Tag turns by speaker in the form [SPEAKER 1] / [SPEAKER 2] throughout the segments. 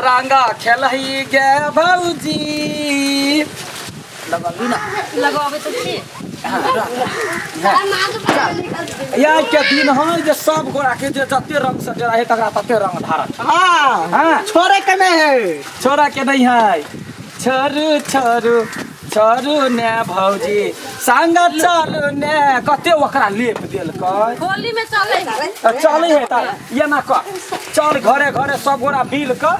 [SPEAKER 1] रंग खेलही गे भौजी लगलू ना।
[SPEAKER 2] लगाबै तऽ छी।
[SPEAKER 1] यार के दिन है जे सब गोरा के जे जते रंग से जरा है तकरा तते रंग ढारत।
[SPEAKER 3] हाँ।
[SPEAKER 1] हाँ।
[SPEAKER 3] छोड़े के नहीं है।
[SPEAKER 1] छोड़ा के नहीं है। छोड़ू छोड़ू छोड़ू ने भौजी संग चलू ने। कते ओकरा लेप देलकै।
[SPEAKER 2] होली में चलै है।
[SPEAKER 1] तऽ चलै है तऽ ये ना कर चल घरे घरे सब गोरा मिल के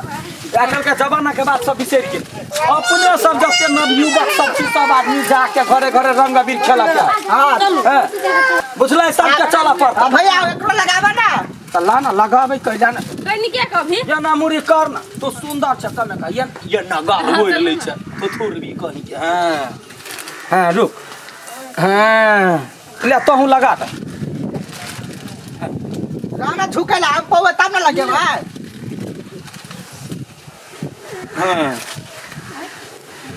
[SPEAKER 1] आजकल के जमाना के बात सब बिसरि गेल। अपने सब जते नवयुवक सब छी सब आदमी जाके घरे घरे रंग अबीर खेलऽ के।
[SPEAKER 3] हाँ।
[SPEAKER 1] हाँ। बुझलै सबके चलऽ पड़तै।
[SPEAKER 3] हाँ भैया एकरो लगाबा ना।
[SPEAKER 1] तऽ ला ना लगाबै कैला ना।
[SPEAKER 2] कनि के कभी
[SPEAKER 1] ये ना मुड़ी कर ना तू सुंदर छ कमे का ये ये ना गाल ओढ़ लै छ तू थोड़ भी कहीं के। हाँ हाँ रुक। हाँ ले तोहू लगा दे।
[SPEAKER 3] राना झुकेला हम पौवे तब ना लगे भाई।
[SPEAKER 1] हाँ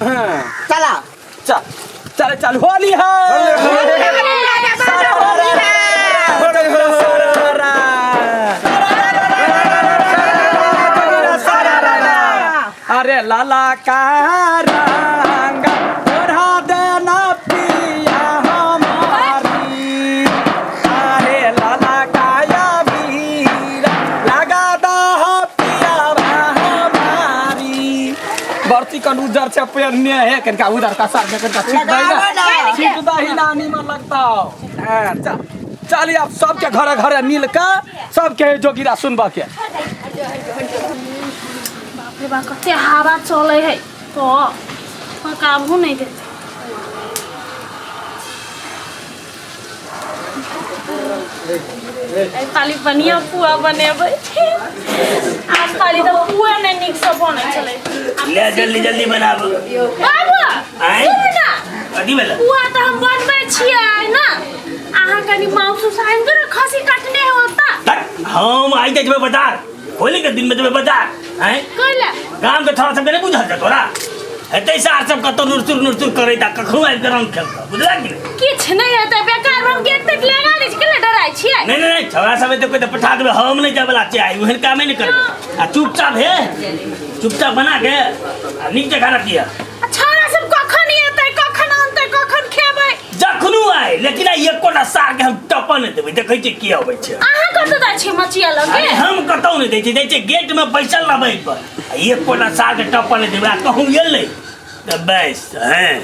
[SPEAKER 1] हाँ
[SPEAKER 3] चला।
[SPEAKER 1] चल चल चल होली है। अरे लाला का रंग ओढ़ा देना पिया हमारी। अरे लाला का अबीर लगा दा पिया हमारी। बर्ती कन उजर छै पेरने है कनका उधर का साथ में कनका छीट दही
[SPEAKER 3] लगावा
[SPEAKER 1] ना।
[SPEAKER 3] ना।
[SPEAKER 1] छीट दही ना नीमन लगता हाँ चल चलिए अब सबके घरे घरे मिल के सबके जोगिरा सुनबा के।
[SPEAKER 2] बाप रे बाप कते हवा चलै है तो काबू नहीं देते। एहि खाली बढ़िया पुआ बनेबै। आज खाली तऽ पुआ नहि नीक से बनै छलै।
[SPEAKER 4] ले जल्दी जल्दी बनाबू।
[SPEAKER 2] बाबा
[SPEAKER 4] आँय?
[SPEAKER 2] सुनू ना।
[SPEAKER 4] कथी भेलै?
[SPEAKER 2] पुआ तऽ हम बनबै छियै ना। अहाँ कनि मांस उस आनि कऽ ने खस्सी काटने होता।
[SPEAKER 4] धत्, हम आइ जाइ जेबै बाजार। होली के दिन में जेबै बाजार। आँय?
[SPEAKER 2] कैला?
[SPEAKER 4] गाम के छोरा सबके नहि बुझल छै तोरा? हेतै सार सब कतौ नुरचुर नुरचुर करैत आ कखनो आबि कऽ रंग खेलतौ, बुझलक कि नहि?
[SPEAKER 2] किछु नहि हेतै बेकार हम गेट तेट लगा दै छी केला डराइ छियै?
[SPEAKER 4] नहि नहि नहि छोरा सब एतै कोइ तऽ पठा देबै हम नहि जाय वला छियै आइ ओहन कामे नहि करबै। आ चुपचाप हे चुपचाप बना के आ नीक जकाँ रखिहे।
[SPEAKER 2] आ छोरा सब कखन एतै कखन अनतै कखन खेबै?
[SPEAKER 4] जखनो आइ लेकिन आइ एकोटा सार के हम टपऽ नहि देबै। देखै छियै के अबै छै।
[SPEAKER 2] अहाँ कतऽ जाइ छियै मचिया लग?
[SPEAKER 4] अरे हम कतौ नहि जाइ छियै, जाइ छियै गेट में बैसल रहबै पर। आ एकोटा सार के टपऽ नहि देबै। आ कहूँ एलै तऽ बस। हैं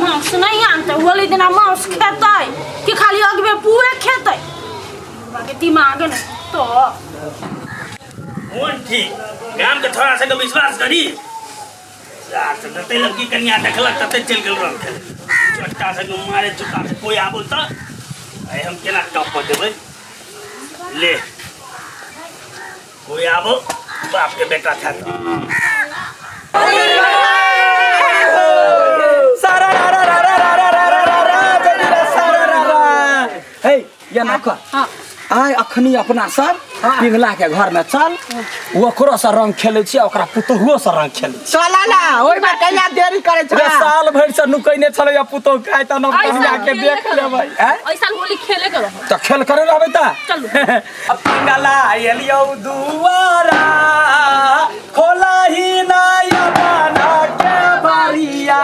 [SPEAKER 2] मांस नहीं आनतै होली दिना मांस खेतै कि खाली अगबे पुए खेतै? बाकी दिमाग नहि तो।
[SPEAKER 4] मोन ठीक गाम के छोरा सबके विश्वास करी। सार सब जते लड़की कन्या देखलक तते चलि गेल रंग खेले। चोट्टा सबके मारे चोट्टा से कोइ आबो तऽ आइ हम केना टप देबै। ले कोइ आबो बाप के बेटा था तऽ।
[SPEAKER 1] सारा रा रा रा रा रा रा रा रा रा जोगिरा सारा रा रा। हे ये ना कर।
[SPEAKER 2] हाँ।
[SPEAKER 1] आइ अखनी अपना सब पिंगला के घर में चल ओकरो से रंग खेलै छियै ओकरा पुतोहुओ से रंग खेलै छियै।
[SPEAKER 3] चला ना ओहि में कैला देरी करै छ।
[SPEAKER 1] रे साल भरि से नुकैने छलै या पुतोहु के आइ तऽ नव कनिया के देख लेबै। आँय?
[SPEAKER 2] एहि साल होली खेले के रहब।
[SPEAKER 1] तऽ खेल करे रहबै तऽ।
[SPEAKER 2] चलू।
[SPEAKER 1] अब पिंगला एलियौ दुआरा खोला ही नया बना के बारिया।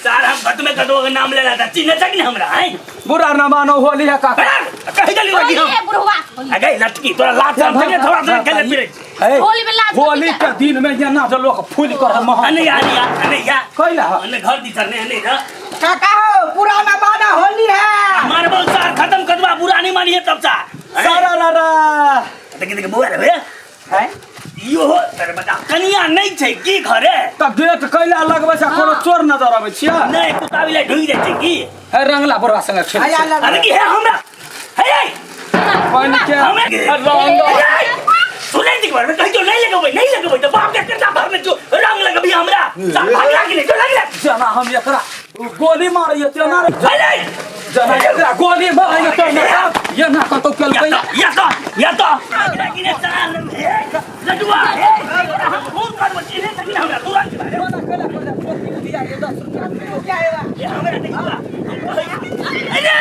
[SPEAKER 4] सार हम खत्मे कटो के नाम लेला था चिन्ह तक नहीं हमरा हैं?
[SPEAKER 1] बुरा न मानो होली है काका।
[SPEAKER 4] अरे, कहि देली लगी हम।
[SPEAKER 2] होली है बुढ़वा।
[SPEAKER 4] अगे लटकी तोरा लात हम थोड़ा थोड़ा थोड़ा खेले फिरे।
[SPEAKER 1] ए,
[SPEAKER 2] होली में लात
[SPEAKER 1] होली के दिन में ये ना जो लोग फूल कर महा।
[SPEAKER 4] अने या अने या अने या।
[SPEAKER 1] कैला ह?
[SPEAKER 4] अने घर दिसर ने अने ना।
[SPEAKER 3] काका हो पुराना माना होली है।
[SPEAKER 4] मारबो सार खत्म करबा बुरा नहीं मानिए तब सार।
[SPEAKER 1] सारा रा रा।
[SPEAKER 4] देखि देखि बुआ रे भैया।
[SPEAKER 1] हैं?
[SPEAKER 4] यो हो तेरे बता कनिया नहीं छै की घरे?
[SPEAKER 1] त गेट कैला लगबै छै कोनो चोर नजर अबै छियै?
[SPEAKER 4] नहीं कुत्ता बिलाई ढुकि जाइ छै की?
[SPEAKER 1] हे रंगला बुढ़वा संगे खेलै
[SPEAKER 3] आया
[SPEAKER 1] छै।
[SPEAKER 3] लग।
[SPEAKER 4] अरे की हे हमरा? हे हे।
[SPEAKER 1] पानि के
[SPEAKER 4] हमे
[SPEAKER 1] रंग।
[SPEAKER 4] सुनै छी घर में कहियो नहीं लगबै नहीं लगबै त बाप के कर्जा भरने जो रंग लगबी हमरा। सार भाग लागि नहीं जो लगले।
[SPEAKER 1] जना हम एकरा गोली मारैया तेना रे।
[SPEAKER 4] अरे
[SPEAKER 1] जना एकरा गोली मारैया तेना ये ना कतौ केलकै।
[SPEAKER 4] या तो या तो लागि ने सार लडुआ हे हम फोन करबो चिन्हे तक हमरा तुरंत
[SPEAKER 1] ना कैला पर टोपी दिया ये 10 रुपया
[SPEAKER 4] ये हमरा देखुआ हम कहै अरे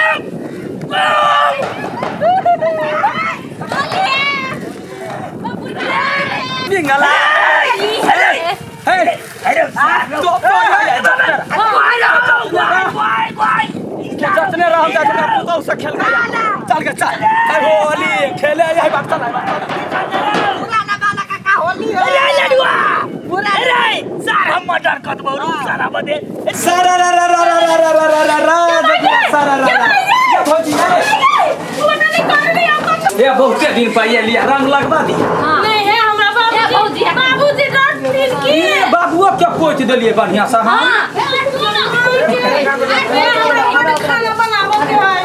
[SPEAKER 4] बाप!
[SPEAKER 1] पिंगला
[SPEAKER 4] अरे
[SPEAKER 1] हे
[SPEAKER 4] अरे
[SPEAKER 1] तो जतने रह जतने पुतौ से खेल गया चल के चल होली खेले आई बात चल
[SPEAKER 3] पुराना वाला काका होली है
[SPEAKER 4] अरे लडुआ अरे सार हम मर्डर कर देबो रुक सारा बदे
[SPEAKER 1] सारा रा रा रा रा रा रा रा रा रा सारा रा रा ये भौजी ये बहुते दिन पर ये लिया रंग लगवा दी
[SPEAKER 2] नहीं है हमरा बाबूजी बाबूजी डांटथिन की
[SPEAKER 1] ये बाबुओ के पोति देलिए बढ़िया से हाँ
[SPEAKER 2] खाना बनाबो के है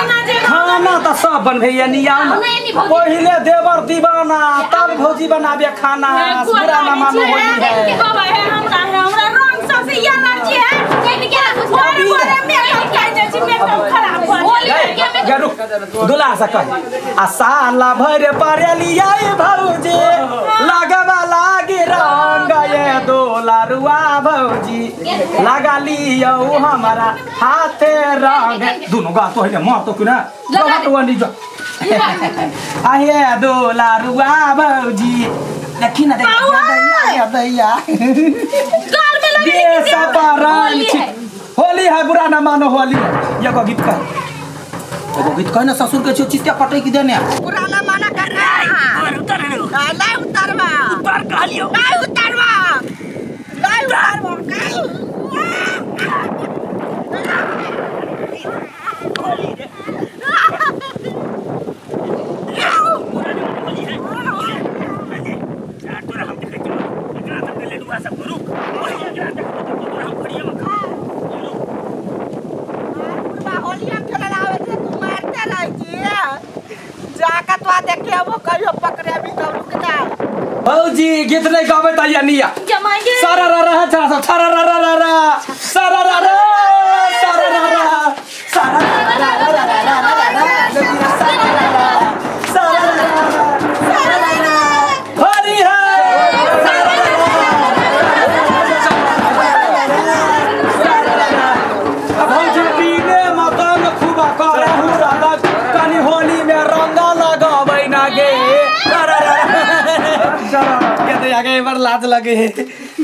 [SPEAKER 2] एना जे
[SPEAKER 1] खाना तो सब बनबैया नियाम पहिले देवर दीवाना तब भौजी बनाबे खाना पूरा ना मानो होली है
[SPEAKER 2] बाबा है हमरा है हमरा रंग सबसे एलर्जी है भोरे भोरे मेकअप कर जाइ छी मेकअप खराब भऽ जाइ
[SPEAKER 1] गे रुक दुलार से कह आ साला भर परेलिया भौजी लगवा लागी रंग ये दोलारुआ भौजी लगा लियो हमारा हाथे रंग दुनु गा तो है मार तो क्यों ना लगा तो नहीं जो आहे दोलारुआ भौजी देखी ना देखी दैया
[SPEAKER 2] गाल में लगे
[SPEAKER 1] ये सब रंग होली है बुरा ना मानो होली है एगो गीत कह एगो गीत कह ना ससुर के छो चित्ता पटै की देने
[SPEAKER 3] पुराना माना काका
[SPEAKER 4] उतर उतर रे
[SPEAKER 3] नहीं उतरवा
[SPEAKER 4] उतर कहलियो
[SPEAKER 3] नहीं उतरवा नहीं उतरवा
[SPEAKER 4] होली रे होली है अरे तोरा हम देखै छियौ एकरा तक लडुआ सब रुक ओही एकरा तक तोरा हम फड़िए में रुक
[SPEAKER 3] बुढ़वा होली हम खेले ला आवे छै तू मारते रहै छी जाके तो देखे वो कहियो पकड़े भी तो रुक जा
[SPEAKER 1] भौजी गीत नहीं गावे त या निया
[SPEAKER 2] जमाइए
[SPEAKER 1] सारा रा रा छा सारा रा रा रा रा सारा रा रा सारा रा रा सारा रा रा रा रा रा रा रा सारा रा रा सारा रा रा सारा रा रा होली है सारा रा रा भौजी पीने मकान खूबा करे हुरा लग कनी होली में रंग लगाबै ना गे सारा रा रा के आगे बार लाज लगे है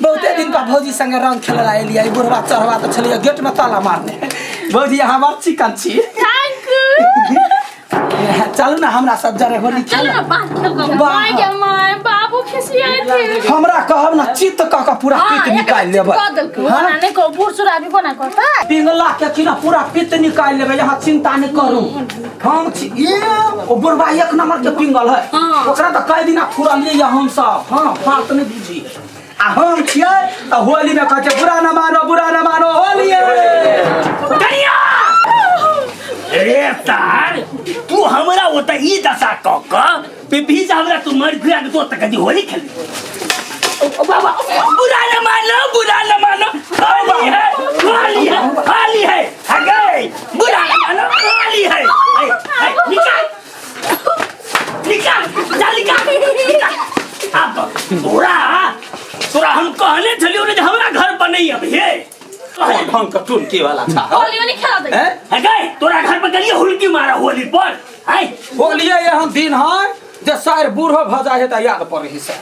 [SPEAKER 1] बहुते दिन पर भौजी संगे रंग खेल आइलियै बुढ़वा चढ़वा तऽ छलियै गेट में ताला मारने भौजी अहाँ बड़ चिकन छी
[SPEAKER 2] thank you
[SPEAKER 1] चलू ना हमरा सब जरे होली
[SPEAKER 2] चल
[SPEAKER 1] खेल
[SPEAKER 2] ना बात खेल my गे my बाबू खिसियाए थे
[SPEAKER 1] हमरा कहब ना चित्त कऽ कऽ पूरा पित्त निकालि लेबै
[SPEAKER 2] हाँ नहीं को बूढ़ सूढ़ आदमी कोना करता
[SPEAKER 1] पिंगला के की ना पूरा पित्त निकालि लेबै यहाँ चिंता नहीं करू हम छी ये ओ बुढ़वा एक नंबर के पिंगल है
[SPEAKER 2] हाँ।
[SPEAKER 1] ओकरा तऽ कई दिना फुरलियै या हम सब हाँ फालतू नहीं बुझी आ हम छियै तऽ होली में कहै छै बुरा न मानो बुरा न मानो होली है
[SPEAKER 4] कनिया रे तार तू हमरा ओतऽ ई दशा कऽ कऽ पिपही से हमरा तू मर फिरा के तो ओतऽ कदी होली खेल बाबा बुरा न मानो बुरा न मानो होली है होली है होली है हगे बुरा न मानो होली है ए, ए, निकाल निकाल जा निकाल निकाल अब तोरा तोरा हम कहने छलियौ ने जे हमरा घर पर नहीं अभी हे
[SPEAKER 1] ढंग के टुनकी वाला छा
[SPEAKER 2] होली होली खेला दे
[SPEAKER 1] हैं
[SPEAKER 4] हगे तोरा घर पर गेलियै हुलकी मारा होली पर आय
[SPEAKER 1] होलिये एहन दिन है जे सार बूढ़ो भऽ जाइ है तऽ याद पड़े है से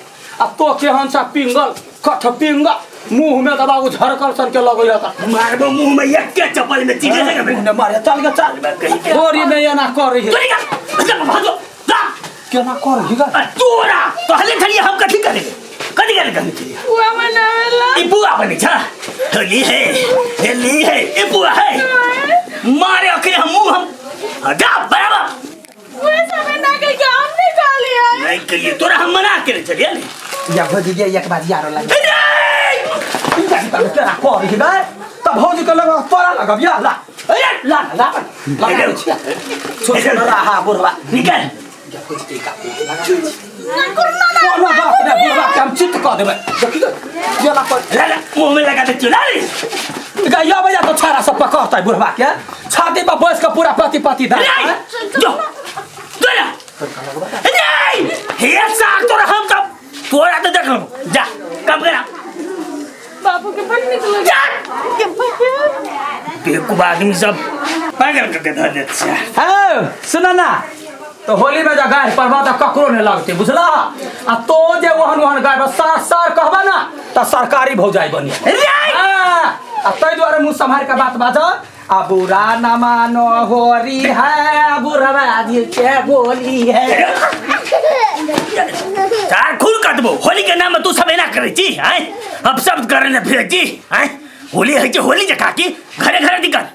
[SPEAKER 1] आ तो केहन सा पिंगल कठ पिंगल मुंह में दबा उ झरकल सन के लगै है तऽ
[SPEAKER 4] मारबो मुंह में एक्के चप्पल में चीजे से
[SPEAKER 1] मुंह ने मारे चल गे चल
[SPEAKER 4] कहीं के।
[SPEAKER 1] बोरी में एना करै है
[SPEAKER 4] तू निकल जा भागो जा
[SPEAKER 1] केना करै है गे?
[SPEAKER 4] आ तोरा कहले छलियै हम कथी करेंगे कथी करे कहने छलियै
[SPEAKER 2] बुआ मनावेला
[SPEAKER 4] ई बुआ बनै छ होली है होली है ई बुआ है मारे अखने हम मुंह हम हाँ, जा बराबर
[SPEAKER 2] बुआ समय ना के हम नहीं खा लिया
[SPEAKER 4] नहीं कहिए तोरा हम मना केने छलियै ने
[SPEAKER 3] या भौजी गे एक बार यारो लग
[SPEAKER 4] अरे!
[SPEAKER 1] केना करै है गे? तऽ भौजी के लग तोरा लगब या ला
[SPEAKER 4] अरे!
[SPEAKER 1] ला ला लगा दै छियै छोट छोट रहा बुढ़वा
[SPEAKER 4] निकल
[SPEAKER 1] कोनो बात नहि बुढ़वा के हम चित्त कऽ देबै देखी गे केना कर
[SPEAKER 4] ला ला मुंह में लगा दे चुरा रे
[SPEAKER 1] गैया भैया तो छाड़ा सब पकड़तै बुढ़वा के छाती पर बैस के पूरा पति पति दे
[SPEAKER 4] अरे! जो जो ना अरे! हे साग तोरा हम तब तोरा तो देख लो जा कम करा
[SPEAKER 2] बाबू के बड़ निक लगे
[SPEAKER 4] जा बेवकूफ आदमी सब पागल करके धर देते छै
[SPEAKER 1] हौ सुन ना तो होली में जब गारि पड़बा तऽ ककरो नहीं लगते बुझला आ तो जे ओहन ओहन गारि सार सार कहबा ना तऽ सरकारी भौजाई बनी हाँ, आ ताहि दुआरे मुँह सम्हारि के बात बाज आ बुरा न मानो होरी है बुरा दिल के बोली है।
[SPEAKER 4] चार खून कटबो होली के नाम में तू सब एना करै छी आँय? अब सब करे ने फिरै छी आँय? होली होइ छै होली जकाँ की घरे घरे दिक्कत।